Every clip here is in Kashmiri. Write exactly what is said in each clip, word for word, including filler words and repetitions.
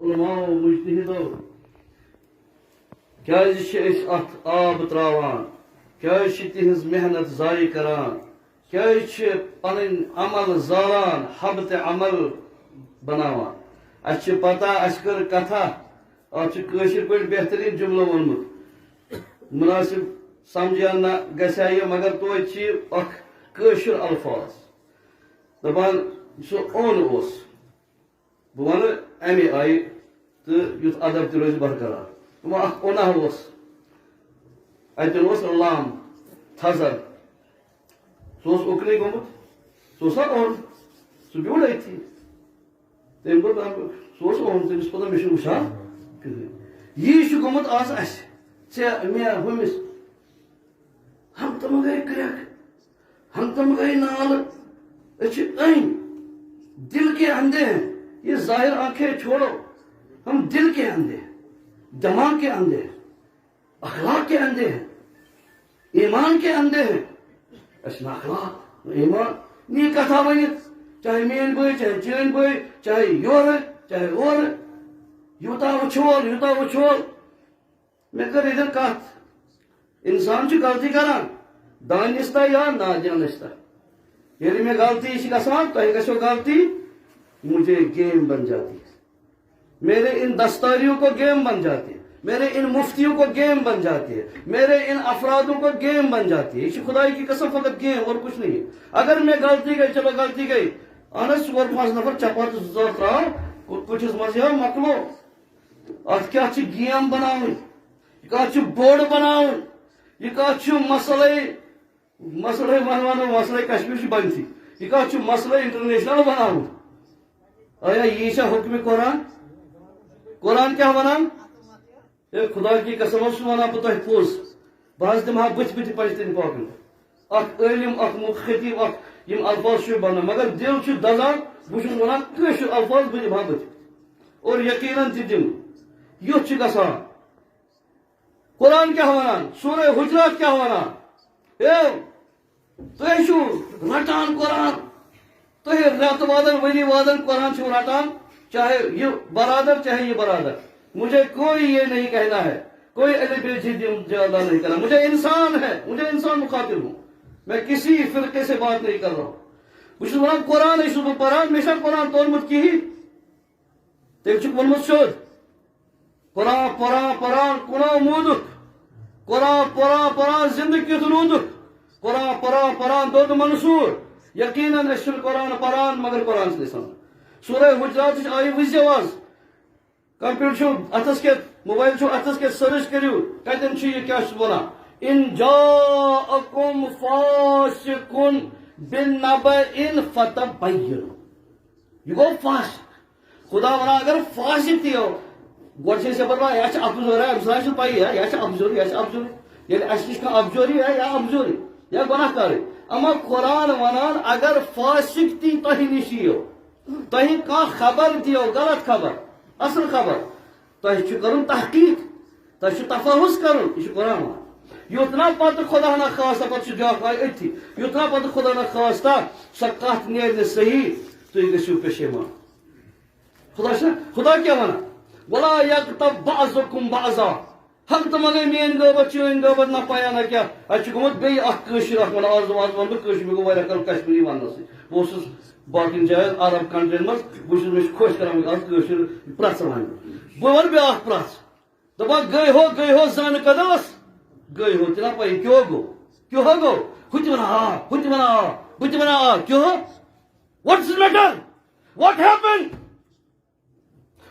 علماء و مجتہدو، کیازِ چھِ أسۍ اتھ آب تراوان؟ کیازِ چھِ تِہنٛز محنت ضایع کران؟ کیازِ چھِ پنٕنۍ عمل زالان، حبطِ عمل بناوان؟ اسہِ چھِ پتہ، اسہِ کٔر کتھا، اتھ چھُ کٲشِر پٲٹھۍ بہتریٖن جملہٕ ووٚنمُت، مناسب سمجھان نہ گژھِ ہا یہِ، مگر توتہِ چھِ یہِ اکھ کٲشُر الفاظ۔ دپان، سُہ اوٚن اوس۔ بہٕ وَنہٕ اَمہِ آیہِ تہٕ یُتھ ادب تہِ روزِ برقرار۔ دوٚپُن، اکھ اوٚناہ اوس، اَتٮ۪ن اوس لم، تھزر۔ سُہ اوس اُکنُے گوٚمُت، سُہ اوس نا اوٚن، سُہ بیوٗٹھ أتھی۔ تٔمۍ کوٚر کٲم، سُہ اوس اوٚن، تٔمِس پَتہ مےٚ چھُنہٕ وٕچھان کِہیٖنۍ۔ یی چھُ گوٚمُت آز اَسہِ، ژےٚ، مےٚ، ہُمِس۔ ہم تم گئے کرٛٮ۪کھ، ہم تم گئے نال، أسۍ چھِ أنۍ۔ دل کے اندھے ہیں، یہ ظاہر آنکھیں چھوڑو، ہم دل کے اندھے ہیں، دماغ کے اندھے ہیں، اخلاق کے اندھے ہیں، ایمان کے اندھے ہیں۔ أسۍ چھِنہٕ اخلاق، نہ ایمان، نہ یہِ کتھا ؤنِتھ، چاہے میٲنۍ بٲے، چاہے چٲنۍ بٲے، چاہے یورٕ، چاہے اورٕ، یوٗتاہ وٕچھول، یوٗتاہ وٕچھول۔ مےٚ کٔر ییٚتٮ۪ن کتھ، انسان چھُ غلطی کران، دانستہ یا نادانستہ۔ ییٚلہِ مےٚ غلطی چھِ گژھان، تۄہہِ گژھیو غلطی، مجھے گیم بن جاتی ہے۔ میرے ان دستاریوں کو گیم بن جاتی ہے، میرے ان مفتیوں کو گیم بن جاتی ہے، میرے ان افرادوں کو گیم بن جاتی ہے۔ یہ خدائی کی قسم، فقط گیم اور کچھ نہیں ہے۔ اگر میں غلطی گئی، چلو غلطی گئی، اہن حظ، ژور پانٛژھ نفر چپاتہٕ زٕ ژور ترٛاو، کُ-، کُٹھِس منٛز یا مۄکلو۔ اتھ کیٛاہ چھِ گیم بناوٕنۍ؟ یہِ کتھ چھُ بوٚڑ بناوُن؟ یہِ کتھ چھُ مسئلے، مسئلے وۄنۍ ونو، مسئلے کشمیر چھُ بنتھٕے۔ یہِ کتھ چھُ مسئلے انٹرنیشنل بناوُن؟ آیا یی چھا حکمِ قرآن؟ قرآن کیٛاہ ونان؟ اے خدا کی قسم، حظ چھُس ونان بہٕ تۄہہِ پوٚز۔ بہٕ حظ دِمہٕ ہا بٕتھِ بٕتھِ پنجہِ تِم پاکن۔ اکھ عٲلِم، اکھ مُ-، خطیب، اکھ یِم الفاظ چھِ ونان، مگر دِل چھُ دزان۔ بہٕ چھُس ونان کٲشُر الفاظ بہٕ دِمہٕ ہا بٕتھِ۔ اور یقیناً تہِ دِمہٕ۔ یُتھ چھُ گژھان۔ قرآن کیٛاہ ونان؟ سورہ حجرات کیٛاہ ونان؟ اے، تُہۍ چھِو رٹان قرآن، تُہۍ رٮ۪تہٕ وادن، ؤری وادن قرآن چھِو رٹان، چاہے یہِ برادر، چاہے یہِ برادر۔ مجھے کوئی یہ نہیں کہنا ہے، کوئی علی بے جی دم زیادہ نہیں کرنا۔ مجھے انسان ہے، مجھے انسان مخاطب ہوں، میں کسی فرقے سے بات نہیں کر رہا ہوں۔ بہٕ چھُس وَنان، قرآن ٲسِو بہٕ پران، مےٚ چھا قرآن توٚرمُت کِہیٖنۍ؟ تٔمۍ چھُکھ ووٚنمُت سیوٚد، قرآن پران پران کُنو موٗدُکھ، قرآن پران پران زندٕ کیُتھ روٗدُکھ، قرآن پران پران دوٚد منصوٗر۔ یقیناً أسۍ چھِنہٕ قرآن پران، مگر قرآن چھِ أسۍ سمجھان۔ سورہ حجراتٕچ آیہِ وٕچھزیو آز، کمپیوٹر چھُو اَتھس کٮ۪تھ، موبایل چھُو اَتھس کٮ۪تھ، سٔرٕچ کٔرِو، کَتٮ۪ن چھُ یہِ، کیٛاہ چھُس وَنان؟ ان جاءکم فاسق بنبأ فتبینوا۔ یہِ گوٚو فاسق۔ خدا ونان، اگر فاسق تہِ یو، گۄڈٕ چھِ أسۍ یپٲرۍ ونان، یا چھِ اپزور، یا أمِس چھِ پَیی، یا، یا چھِ اپزور، یا چھِ اپزور۔ ییٚلہِ اَسہِ نِش کانٛہہ اپزوری یا، یا اپزوری، یا گۄناہ کارٕے۔ اما قرآن ونان، اگر فاسق تہِ تۄہہِ نِش یِیو، تۄہہِ کانٛہہ خبر دِیو، غلط خبر، اصل خبر، تۄہہِ چھُ کرُن تحقیق، تۄہہِ چھُ تفحص کرُن، یہِ چھُ قرآن ونان۔ یوٚت نا پتہٕ خدا نہ خواستہ، پتہٕ چھُ بیٛاکھ آیہِ أتھی، یوٚت نا پتہٕ خدا نہ خواستہ سۄ کتھ نیرِ نہٕ صحیح، تُہۍ گٔژھِو پشیمان۔ خدا چھا، خدا کیٛاہ ونان؟ ولا یغتب بعضکم بعضا۔ حق تہٕ مگر میٲنۍ غٲبت، چٲنۍ غٲبت نہ پایا نہ کیٛاہ۔ اَسہِ چھُ گوٚمُت بیٚیہِ اکھ کٲشِر اکھ ونان، آز، آز وَنہٕ بہٕ کٲشِر، مےٚ گوٚو واریاہ کال کشمیٖری وننَس سۭتۍ۔ بہٕ اوسُس باقین جاین، عرب کنٹرین منٛز، بہٕ چھُس، مےٚ چھُ خۄش کران وۄنۍ آز کٲشِر پرٛژھ وَنٕنۍ۔ بہٕ وَنہٕ بیٛاکھ پرٛژھ۔ دَپان، گٔے ہو، گٔے ہو زَن کَدَس؟ گٔے ہو، تہِ نہ پَیی، کیٛاہ گوٚو؟ کیٛاہ گوٚو؟ ہُہ تہِ وَنان آ، ہُہ تہِ وَنان آ، بہٕ تہِ وَنان آ، کیٛاہ؟ What's the matter? What happened?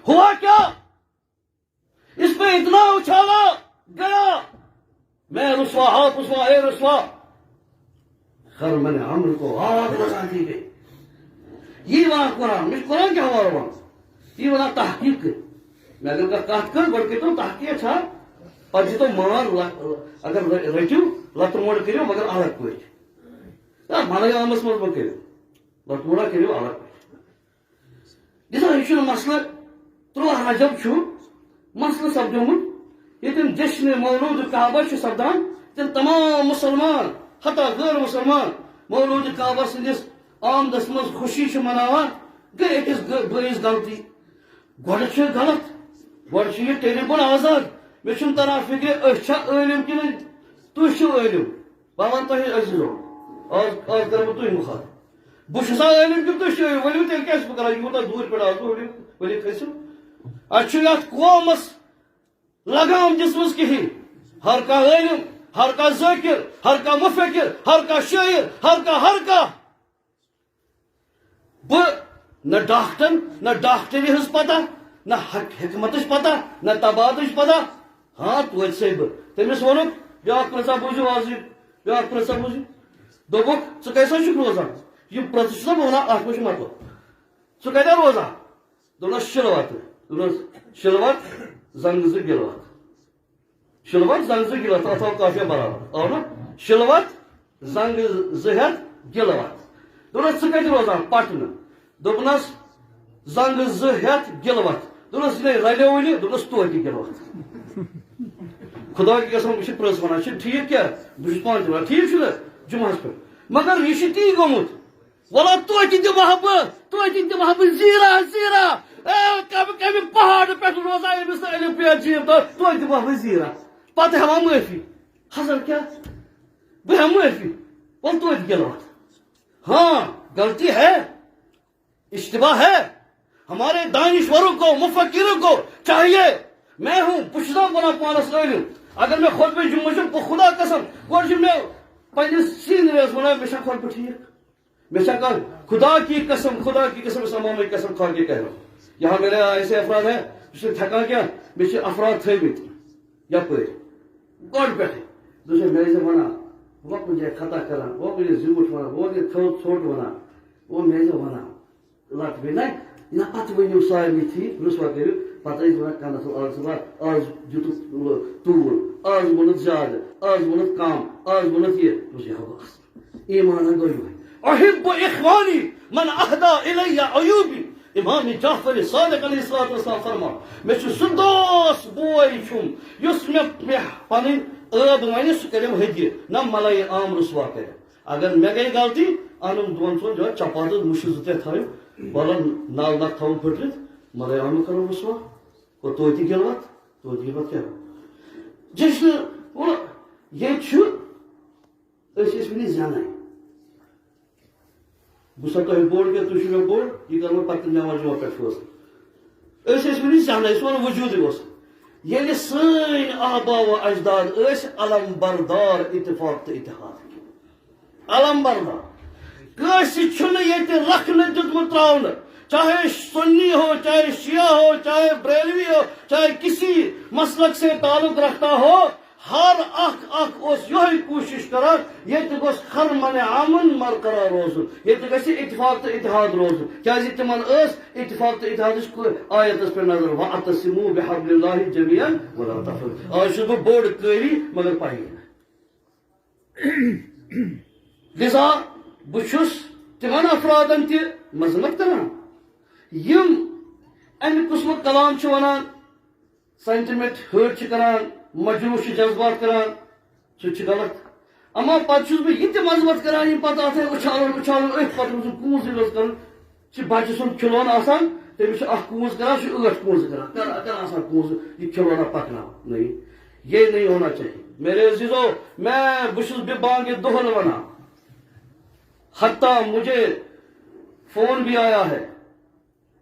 ہوا کیا؟ اس پہ اتنا اچھالا گیا۔ میں رسوا، آپ رسوا، اے رسوا۔ خر من عمرو کو آگ لگا دی گئی۔ یی ونان قرآن، مےٚ چھُ قرآن کیٛاہ حوالہٕ وَنُن؟ یی ونان تحقیٖق کٔرِو۔ مےٚ اگر کانٛہہ کَتھ کٔر، گۄڈٕ کٔرۍتو تحقیٖق چھا؟ پَتہٕ دِتو مان، لَ-، اگر رٔ-، رٔٹِو، لَتہٕ موڑ کٔرِو، مگر الگ پٲٹھۍ۔ نہ، مَلہٕ عامَس منٛز مہ کٔرِو۔ لَتہٕ موڑا کٔرِو الگ پٲٹھۍ۔ دِسا، یہِ چھُنہٕ مسلہٕ۔ تُرٛواہ رجب چھُ مسلہٕ سپدیومُت، ییٚتٮ۪ن جشنِ مولوٗد کعبہ چھُ سپدان، تِم تمام مُسلمان، حتیٰ غٲر مُسلمان، مولوٗد کعبہ سٕنٛدِس آمدس منٛز خوشی چھِ مناوان۔ گٔے أکِس گٔ-، بٲیِس غلطی، گۄڈٕ چھُ غلط، گۄڈٕ چھُ یہِ ٹیلیفون آزاد۔ مےٚ چھُنہٕ تران فِکرِ، أسۍ چھا عٲلِم کِنہٕ تُہۍ چھِو عٲلِم؟ بہٕ وَنہٕ تۄہہِ عزیٖزو، آز، آز کَرٕ بہٕ تُہۍ مُخاطب۔ بہٕ چھُسا عٲلِم کِنہٕ تُہۍ چھِو عٲلِم؟ ؤلِو تیٚلہِ کیٛاہ چھُس بہٕ کَران؟ یوٗتاہ دوٗرِ پٮ۪ٹھ آز بہٕ ؤلِو، ؤلِو کھٔسِو۔ اَسہِ چھُ یَتھ قومَس لگام دِژمٕژ کِہیٖنۍ۔ ہر کانٛہہ عٲلِم، ہر کانٛہہ ذٲکِر، ہر کانٛہہ مُفکِر، ہر کانٛہہ شٲعِر، ہر کانٛہہ، ہر کانٛہہ۔ بہٕ نہ ڈاکٹر، نہ ڈاکٹری ہٕنٛز پتہ، نہ حک-، حکمتٕچ پتہ، نہ طباعتٕچ پتہ۔ ہاں، توتہِ سے بہٕ۔ تٔمِس ووٚنُکھ، "بیٛاکھ پرٛژھا بوٗزِو آز یہِ، بیٛاکھ پرٛژھا بوٗزِو۔" دوٚپُکھ، "ژٕ کَتہِ سا چھُکھ روزان؟" یِم پرٛژھٕ چھُسا بہٕ وَنان، اَتھ منٛز چھُ مطلب۔ "ژٕ کَتہِ روزان؟" دوٚپنَس، "شِلوَت۔" دوٚپنَس، "شِلوَت، زنٛگہٕ زٕ گِلوَت۔" شِلوَت زنٛگہٕ زٕ گِلوَت، اَتھ آو قافیہ برابر۔ آو نا؟ شِلوَت زنٛگہٕ زٕ ہٮ۪تھ گِلوَت۔ دوٚپنَس، "ژٕ کَتہِ روزان؟" "پَٹنہٕ۔" دوٚپنَس، "زنٛگہٕ زٕ ہٮ۪تھ گِلوَت۔" دوٚپنَس، "یہِ نے رَلیوٕے نہٕ۔" دوٚپنَس، "توتہِ گِلوَت۔" خدا کی قسم، یہِ چھِ پرٛژھ وَنان، چھِ ٹھیٖک کیٛاہ؟ بہٕ چھُس پانہٕ تہِ وَنان، ٹھیٖک چھُنہٕ؟ جُمعَس پٮ۪ٹھ۔ مگر یہِ چھِ تی گوٚمُت۔ وَلہٕ توتہِ دِمہٕ ہا بہٕ، توتہِ دِمہٕ ہا بہٕ زیٖرا، زیٖرا۔ اے، کَمہِ، کَمہِ پہاڑٕ پٮ۪ٹھ روزان أمِس نہٕ الف بے جیم تہٕ توتہِ دِمہٕ ہا بہٕ زیٖرا۔ پَتہٕ ہٮ۪وان معٲفی۔ حضرت کیٛاہ؟ بہٕ ہٮ۪مہٕ معٲفی۔ وَلہٕ توتہِ گِلوَت۔ ہاں، غلطی ہے، اشتباہ ہے۔ ہمارے دانشوروں کو، مفکروں کو چاہیے، میں ہوں، بہٕ چھُس نہ وَنان پانَس عٲلِم۔ اگر مےٚ خۄطبہٕ جُمعہ چھُ، بہٕ خدا قسم، گۄڈٕ چھُ مےٚ پنٛنِس سیٖنریَس وَنان، مےٚ چھا خۄطبہٕ ٹھیٖک؟ مےٚ چھا کانٛہہ، خدا کی قسم، خدا کی قسم، اس امام کی قسم کھا کے کہہ رہا ہوں۔ یہاں میرے ایسے افراد ہیں، جو چھِنہٕ تھکان کینٛہہ، مےٚ چھِ افراد تھٲومٕتۍ یَپٲرۍ۔ گۄڈٕ پٮ۪ٹھٕے۔ دوٚپُس، "مےٚ ٲسۍ زِ وَنان، وۄنۍ کُنہِ جایہِ خطا کران، وۄنۍ کُنہِ جایہِ زیوٗٹھ وَنان، وۄنۍ کُنہِ جایہِ تھوٚد ژھوٚٹ وَنان، وۄنۍ مےٚ ٲسۍ زِ وَنان۔" لَتہٕ بیٚیہِ نَے، نہ پَتہٕ ؤنِو سارنٕے ٹھیٖک، رُسوا کٔرِو، پَتہٕ ٲسۍ وَنان کَنَس تَل، "آز صُبح، آز دیُتُکھ ٹوٗل، آز ووٚنُتھ زیادٕ، آز ووٚنُتھ کَم، آز ووٚنُتھ یہِ۔" دوٚپُس، "یہِ ہا گوٚو اَصٕل۔ ایٖمان ہا گوٚو یِہوٚے۔" "احب اخوانی من اہدا الی عیوبی۔" امام جعفر صادق علیہ الصلوۃ والسلام فرمان، مےٚ چھُ سُہ دوست بوے چھُم، یُس مےٚ، مےٚ پَنٕنۍ عٲب وَنہِ، سُہ کَرٮ۪م ہدیہِ، نہ مَلایہِ عام رُسوا کَرٮ۪م۔ اگر مےٚ گٔے غلطی، اَنُن دۄن ژۄن جایَن چپاتہٕ مُشہِ زٕ ترٛےٚ تھٲیِو، وَلہٕ نَل نَکھ تھاوُن پھٕٹرِتھ، مَلایہِ عام کَرو رُسوا، گوٚو توتہِ گِلوَت، توتہِ گِلوَت کیٛاہ؟ جشنہٕ، وَلہٕ، ییٚتہِ چھُ، أسۍ ٲسۍ وٕنہِ زٮ۪نَے۔ بہٕ چھُسا تۄہہِ بوٚڑ کِنہٕ تُہۍ چھِو مےٚ بوٚڑ؟ یہِ کَرٕ بہٕ پَتہٕ نٮ۪ماز جمعہ پٮ۪ٹھ فٲصلہٕ۔ أسۍ ٲسۍ وٕنہِ زٮ۪نَے، سون وجوٗدٕے اوس۔ ییٚلہِ سٲنۍ آبا و اجداد ٲسۍ علم بردار اتفاق تہٕ اتحاد کہِ۔ علم بردار۔ کٲنٛسہِ چھُنہٕ ییٚتہِ رکھنہٕ دیُتمُت ترٛاونہٕ۔ چاہے سنی ہو، چاہے شیعہ ہو، چاہے بریلوی ہو، چاہے کسی مسلک سے تعلق رکھتا ہو، ہر اکھ اکھ اوس یِہوٚے کوٗشِش کران، ییٚتہِ گوٚژھ خرمنِ امن برقرار روزُن، ییٚتہِ گژھِ اتفاق تہٕ اتحاد روزُن، کیازِ تِمن ٲس اتفاق تہٕ اتحادٕچ کُ-، آیتس پٮ۪ٹھ نظر، "واعتصموا بحبل اللہ جمیعا ولا تفرقوا۔" آز چھُس بہٕ بوٚڑ قٲری، مگر پَیی نہٕ۔ لذا بہٕ چھُس تِمن افرادن تہِ مذمت کران، یِم امہِ قٕسمُک کلام چھِ ونان، سینٹیمنٹ ہٲٹ چھِ کران، مجروح چھِ جذبات کران، سُہ تہِ چھُ غلط۔ اما پتہٕ چھُس بہٕ یہِ تہِ مذمت کران، یِم پتہٕ اتھ اُچھالان، اُچھالان، أتھۍ پتہٕ روٗزُن کوٗنٛز ییٚلہِ اوس کران، چھِ بچہِ سُنٛد کھلونہٕ آسان، تٔمِس چھِ اکھ کوٗنٛز کران، چھِ ٲٹھ کوٗنٛزٕ کران، کران، کران آسان کوٗنٛزٕ، یہِ کھلونا پکناو۔ نہیں، یہ نہیں ہونا چاہیے۔ میرے عزیزو، میں، بہٕ چھُس بے بانگِ دۄہل ونان۔ حتیٰ مجھے فون بھی آیا ہے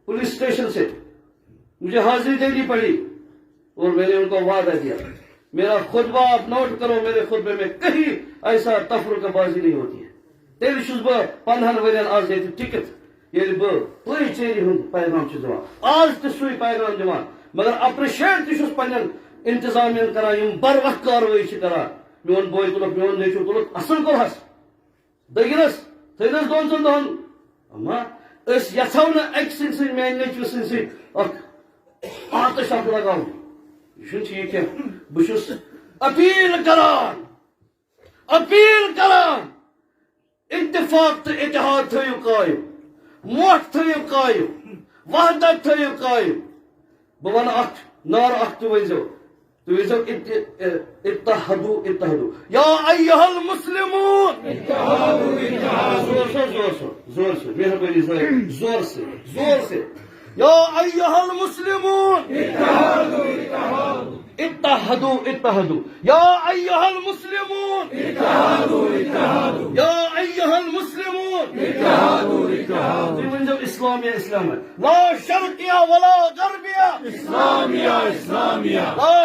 پولیس اسٹیشن سے، مجھے حاضری دینی پڑی اور میں نے ان کو وعدہ دیا۔ میرا خطبہ آپ نوٹ کرو، میرے خطبے میں کہیں ایسا تفرقہ بازی نہیں ہوتی ہے۔ تیٚلہِ چھُس بہٕ پنٛدہَن ؤرین آز ییٚتہِ ٹِکِتھ، ییٚلہِ بہٕ پٔے ژیرِ ہُنٛد پیغام چھُس دِوان، آز تہِ سُے پیغام دِوان، مگر اپریشیٹ تہِ چھُس پنٛنٮ۪ن انتظامیہن کران، یِم بر وقت کاروٲیی چھِ کران۔ میون بوے تُلُکھ، میون نیٚچوٗ تُلُکھ، اصٕل کوٚرہَس۔ دٔگِنَس تھٲینَس دۄن ژۄن دۄہَن۔ اما أسۍ یَژھو نہٕ اَکہِ سٕنٛدِ سۭتۍ، میٛانہِ نیٚچوِ سٕنٛدِ سۭتۍ اَکھ آتش اَکھ لگاوُن۔ یہِ چھُنہٕ ٹھیٖک کینٛہہ۔ بہٕ چھُس اپیل کران، اپیل کران، اتفاق تہٕ اتحاد تھٲیِو قٲیِم، مۄٹھ تھٲیِو قٲیِم، وحدت تھٲیِو قٲیِم۔ بہٕ وَنہٕ اَکھ نعرٕ اَکھ تُہۍ ؤنۍزیو۔ تُہۍ ؤنۍزیو ات-، ا-، اتحدوا، اتحدوا۔ یا ایھا المسلمون۔ زور سے، زور سے، زور سے۔ مہربٲنی سان، زور سے، زور سے۔ يا أيها المسلمون، اتحدوا، اتحدوا. يا أيها المسلمون، اتحدوا، اتحدوا. يا أيها المسلمون، اتحدوا، اتحدوا. تُہۍ ؤنۍزیو اسلامیا، اسلامیا. لا شرقیا ولا غربیا. اسلامیا، اسلامیا. لا